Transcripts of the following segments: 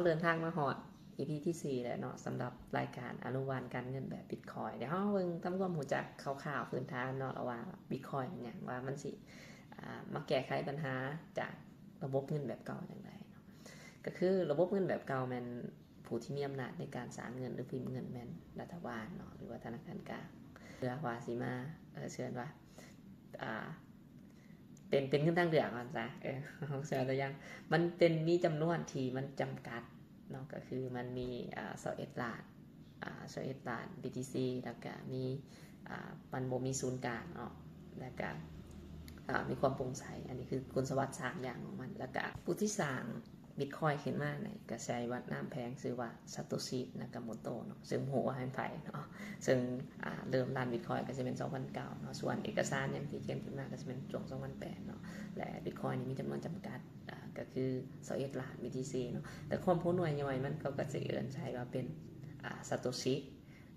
ເດີນທາງມາຮອດ ອີພີ ທີສີ່ແລ້ວເນາະ ສຳລັບລາຍການອະນຸບານການເງິນແບບ Bitcoin. ດຽວເຮົາເບິ່ງທຳຄວາມຮູ້ຈັກຄ່າວໆພື້ນຖານເນາະ ລະວ່າ Bitcoin ແມ່ນຫຍັງ, ວ່າມັນຊິ ອ່າ ມາແກ້ໄຂບັນຫາຈາກລະບົບເງິນແບບເກົ່າຈັ່ງໃດເນາະ. ກໍຄືລະບົບເງິນແບບເກົ່າແມ່ນຜູ້ທີ່ມີອຳນາດໃນການສ້າງເງິນ ຫຼື ພິມເງິນແມ່ນລັດຖະບານເນາະ ຫຼືວ່າທະນາຄານກາງ ເພື່ອວ່າຊິມາ ເອີ ເຊີນວ່າ ອ່າ ເປັນ ເປັນເງິນທາງເລືອກວ່າຊັ້ນຊະ ເອີ ເອົາຕົວຢ່າງ ມັນເປັນ ມີຈຳນວນທີ່ມັນຈຳກັດເນາະ ກໍຄືມັນມີ ອ່າ ຊາວເອັດລ້ານ ອ່າ ຊາວເອັດລ້ານ ບີທີຊີ ແລ້ວກະມີ ອ່າ ມັນບໍ່ມີສູນກາງເນາະ ແລ້ວກະ ອ່າ ມີຄວາມໂປ່ງໃສ. ອັນນີ້ຄືຄຸນສະຫວັດສາມຢ່າງຂອງມັນ. ແລ້ວກະຜູ້ທີ່ສ້າງ Bitcoin ຂຶ້ນມານີ້ ກະໃຊ້ວັດນາມແຜງຊື່ວ່າ Satoshi Nakamoto ເນາະ ເຊິ່ງບໍ່ຮູ້ວ່າແມ່ນໃຜເນາະ ເຊິ່ງ ອ່າ ເລີ່ມຮ້ານ Bitcoin ກໍຊິແມ່ນ ສອງພັນເກົ້າເນາະ ສ່ວນເອກະສານຫຍັງທີ່ຂຽນຂຶ້ນມາກໍຊິແມ່ນຊ່ວງ ສອງພັນແປດເນາະ ແລະ Bitcoin ນີ້ມີຈຳນວນຈຳກັດ ອ່າ ກໍຄື ຊາວເອັດລ້ານ ບີທີຊີ ເນາະ ແຕ່ຄວາມຫົວໜ່ວຍຍ່ອຍມັນ ເຂົາກໍຈະເອີ້ນໃຊ້ວ່າເປັນ ອ່າ Satoshi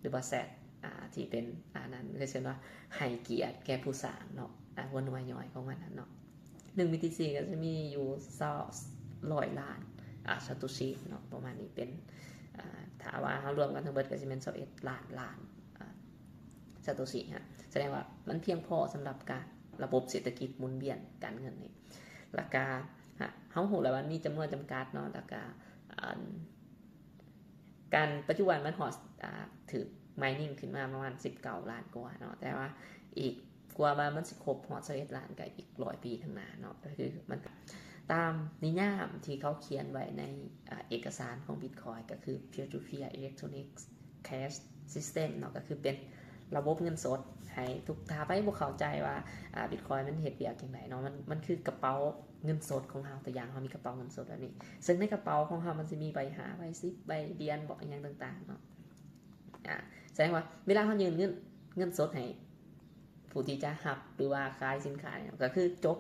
ຫຼືວ່າ Sat ອ່າ ທີ່ເປັນ ອ່າ ນັ້ນ ກໍເຊັ່ນວ່າໃຫ້ກຽດແກ່ຜູ້ສ້າງເນາະ ອ່າ ຫົວໜ່ວຍຍ່ອຍຂອງມັນຫັ້ນເນາະ. ໜຶ່ງ ບີທີຊີ ກໍຈະມີຢູ່ຊາວ ຮ້ອຍລ້ານ ອ່າ Satoshi ເນາະ ປະມານນີ້ ເປັນ ອ່າ ຖ້າວ່າເຮົາລວມກັນທັງເບິດກໍຊິແມ່ນ ຊາວເອັດລ້ານລ້ານ ອ່າ Satoshi ຮະ ສະແດງວ່າມັນພຽງພໍສຳລັບການ ລະບົບເສດຖະກິດໝູນວຽນການເງິນນີ້. ແລ້ວກະ ຮະ ເຮົາຮູ້ແລ້ວວ່າມີຈຳນວນຈຳກັດເນາະ ແລ້ວກະ ອັນ ການ ປັດຈຸບັນມັນຮອດ ອ່າ ຖືກ mining ຂຶ້ນມາປະມານ ສິບເກົ້າລ້ານກວ່າເນາະ ແຕ່ວ່າອີກ ກວ່າວ່າມັນຊິຄົບຮອດ ຊາວເອັດລ້ານ ກໍອີກຮ້ອຍປີຂ້າງໜ້າເນາະ. ກໍຄືມັນ ຕາມນິຍາມທີ່ເຂົາຂຽນໄວ້ໃນ ອ່າ ເອກະສານຂອງ Bitcoin ກໍຄື peer to peer electronic cash system ເນາະ ກໍຄືເປັນລະບົບເງິນສົດໃຫ້ທຸກ ຖ້າໃຜບໍ່ເຂົ້າໃຈວ່າ ອ່າ Bitcoin ມັນເຮັດວຽກຈັ່ງໃດເນາະ ມັນ ມັນຄືກະເປົາເງິນສົດຂອງເຮົາ. ຕົວຢ່າງ ເຮົາມີກະເປົາເງິນສົດແບບນີ້ ເຊິ່ງໃນກະເປົາຂອງເຮົາມັນຊິມີໃບຫ້າ ໃບສິບ ໃບຫຼຽນ ເບາະ ອີ່ຫຍັງຕ່າງໆເນາະ. ອ່າ ສະແດງວ່າເວລາເຮົາຍື່ນເງິນ ເງິນສົດໃຫ້ຜູ້ທີ່ຈະຮັບ ຫຼືວ່າຂາຍສິນຄ້ານີ້ ກໍຄືຈົບ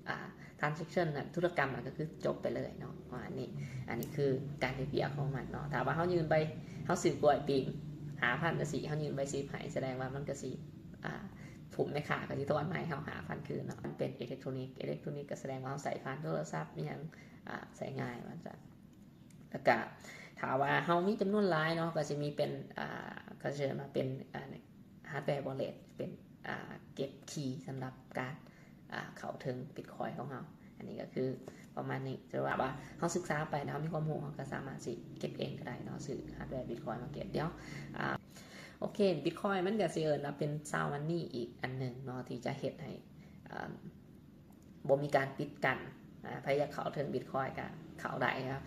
ອ່າ transaction ນັ້ນ ທຸລະກຳນັ້ນ ກໍຄືຈົບໄປເລີຍເນາະ ປະມານນີ້. ອັນນີ້ຄືການເຮັດວຽກຂອງມັນເນາະ. ຖ້າວ່າເຮົາຍື່ນໄປ ເຮົາຊື້ກ້ວຍປີ້ງ ຫ້າພັນ ຈັ່ງຊີ້ ເຮົາຍື່ນໃບສິບໃຫ້ ສະແດງວ່າມັນກໍຊິ ອ່າ ຜູ້ແມ່ຄ້າກໍຊິທອນມາໃຫ້ເຮົາ ຫ້າພັນ ຄືນເນາະ. ມັນເປັນ electronic electronic ກໍສະແດງວ່າເຮົາໃຊ້ຜ່ານໂທລະສັບ ອີ່ຫຍັງ ອ່າ ໃຊ້ງ່າຍວ່າຊັ້ນ. ແລ້ວກະຖ້າວ່າເຮົາມີຈຳນວນຫຼາຍເນາະ ກໍຊິມີເປັນ ອ່າ ເຂົາເອີ້ນວ່າເປັນ ອ່າ hardware wallet ເປັນ ອ່າ ເກັບຄີສຳລັບການ ອ່າ ເຂົ້າເຖິງ Bitcoin ຂອງເຮົາ. ອັນນີ້ກໍຄືປະມານນີ້ ແຕ່ວ່າ ວ່າເຮົາສຶກສາໄປແລ້ວ ເຮົາມີຄວາມຮູ້ ເຮົາກໍສາມາດຊິເກັບເອງກໍໄດ້ເນາະ ຊື້ hardware Bitcoin ມາເກັບ. ດຽວ ອ່າ ໂອເຄ Bitcoin ມັນກໍຊິເອີ້ນວ່າເປັນ sound money ອີກອັນໜຶ່ງເນາະ ທີ່ຈະເຮັດໃຫ້ ອ່າ ບໍ່ມີການປິດກັ້ນ ອ່າ ໃຜຢາກເຂົ້າເຖິງ Bitcoin ກໍເຂົ້າໄດ້ເນາະ.